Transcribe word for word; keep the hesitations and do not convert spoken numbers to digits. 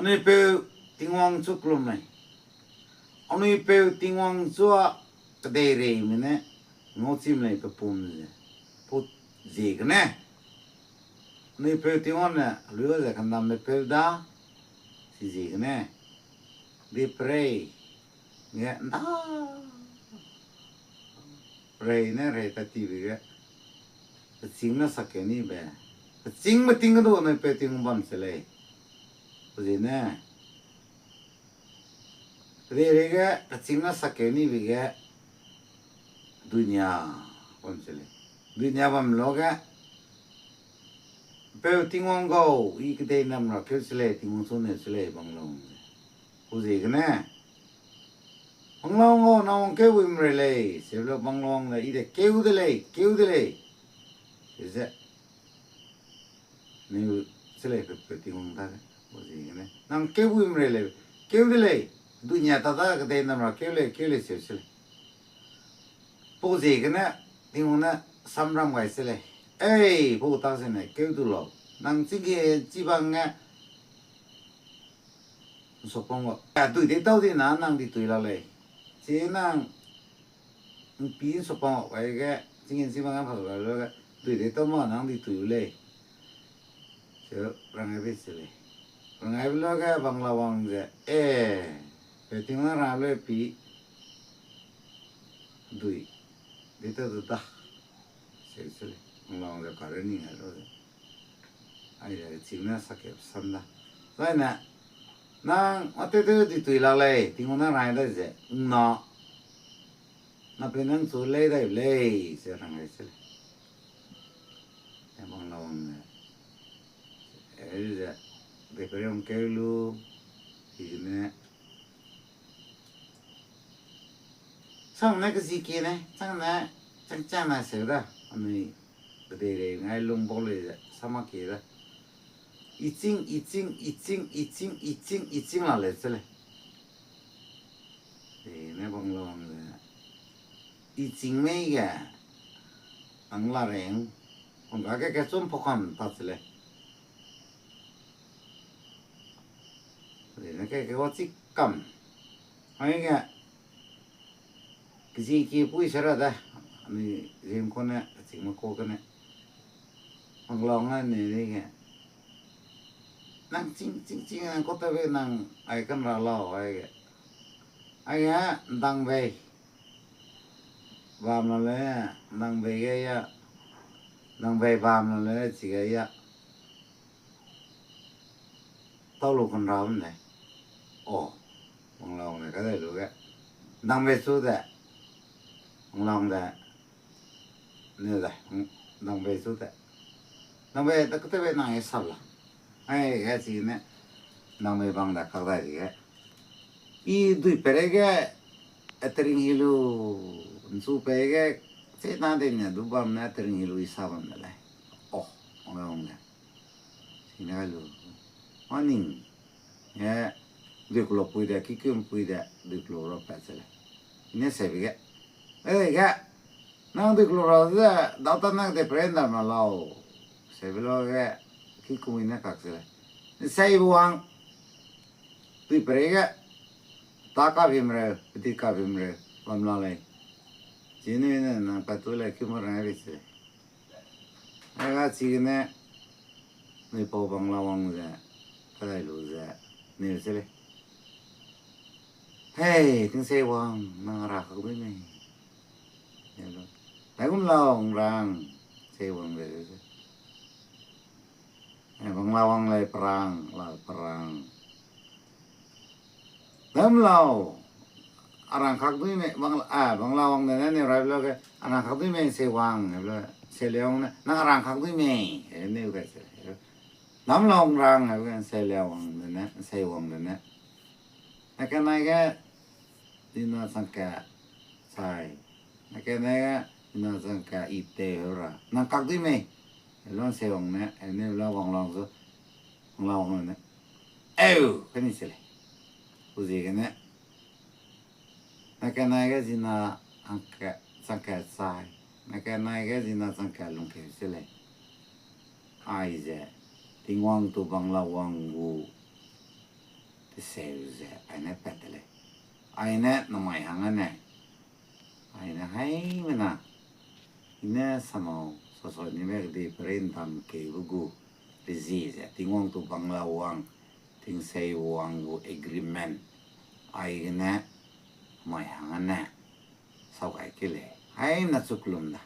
Anui peu Tingwang chu kelum lei. Anui peu Tingwang chu a kedeireime ne ngau chim lei pe pum ze. Pau ziegene, anui peu Tingwang ne lui ze kandamme peu da, chi ziegene, di perei ge nda rei ne rei tat tibe ge, kechîngme sakkeu nibe, kechîngme ting ge du anui peu Tingwang bam se lei. Pau ziegene, kedeireige kechîngme sakkeu nibe ge, dunia bam se lei. Dunia bam lu ge, peu Tingwang gau, I kedei nam ra keu se lei, Tingwang chu neu se lei, Banglaowang ze. Pau ziegene, Banglaowang gau, nang wangkeu buime rei lei, se lu Banglaowang le, I de keu de lei, keu de lei. Ze, neu se lei pe, peu Tingwang dage. Pau ziegene, nang keu buime rei lei, keu de lei, dunia ta da kedei nam ra keu lei, keu lei seu se lei. Pau ziegene, Tingwang ne samram gai se lei. Ei, pau tak zene keu du lau. Nang chige chibang ge, nsopang ga, a, dui de tau di na nang di tui la lei. Chi nang, npi nsopang gai ge, chige chibang ge pa gai lu ge, dui de tau ma nang di tui u lei. Seu rangaibe se lei. Rangaibe lu ge Banglaowang ze, e, peu Tingwang rang lu pi, dui de tau du da. Seu se lei. Banglaowang ze kareu ning ai lu ze. Ai ze kechîngme sakkeu sam da. Zaine, nang matew tew di tui la lei, Tingwang ne rang dai ze, na, napeu nang chu lei dai lei, ze rang lei se lei. E Banglaowang ne, e ze, deiperei wangkeu lu, chigene, sangne kezikie ne, sangne, chang chang na seu da, anui, kedeirei ngai lung bau lei ze, sa mak kie da. I ching, i ching, i ching, i ching, i ching, i ching la lei se lei. E, ne Banglaowang ze, i ching mei ge, ang la reng, ang ga ge kechum pakam ta se lei. Zene ke, ke wa chi kam. Ai ge, kezikie pui se ra da, anui zim kau ne, kechîngme kau gene. Banglaowang ne dege, nang ching, ching, ching, nang kau tabe nang ai kan ra lau, ai ge. Ai ge, ndangbei. Bam la le, ndangbei ge ya. Ndangbei bam la le, chige ya. Tau lu kan ra bam de. O, Banglaowang ne kadai lu ge. Ndangbei chu de. Banglaowang de. Ne de. Ndangbei chu de. Ndangbei de kutewbe nang e sap la. Ai, ga chine. Ndangbei bang de kak dai di ge. I dui perei ge, a tering hi lu, nchu pei ge, che na de ne du bam ne a tering hi lu i sa bam de lei. O, Banglaowang ne. Chine lu. Maning. E, dui kelo pui de, kikum pui de, dui kelo ra pat se lei. I ne sebe ge. E, ge. Nang dui kelo ra ze, dau ta nang de perei ndam na lau. Sebe lu ge, kikum i ne kak se lei. Sei wang. Dui perei ge, ta kabim reu, peti kabim reu, bam la lei. Chine ne nang pat tu lei kimu rang ri se lei. Ai ga chigene, nui pau Banglaowang ze, kadai lu ze, neu se lei. Hei, Tingseiwang, nang ra kak dui mei. Daigum lau ngrang, Seiwang ze ze. E, Banglaowang lei perang, la perang. Dam lau, a rang kak dui mei, Bangla-, a, Banglaowang de ne, ne rai blo ge, a rang kak dui mei, Seiwang, e blo, Seiliawang ne, nang a rang kak dui mei, e, neu gai se. Dam lau ngrang, e blo, Seiliawang de ne, Seiwang de ne. Neke nai ge, dina chang ka, sai. Neke nai ge, dina chang ka, i te heu ra. Nang kak dui mei. E blo, Seiwang ne, e ne blo, Banglaowang zu, Banglaowang ne. Eu, kani se lei. Pu ziegene. Neke nai ge zina hangke, changke chai. Neke nai ge zina changke lungkeu se lei. Aize, Tingwang tu Banglaowang gu teseu ze aine pat de lei. Aine namai hangge ne, aine haimena, i ne samau sasau nime kedi perin dam keube gu, rezie ze Tingwang tu Bangla wang, Tingsei wang gu agreement, aigene, mai hangge ne, sau gai ke lei. Haimena chu kelum da.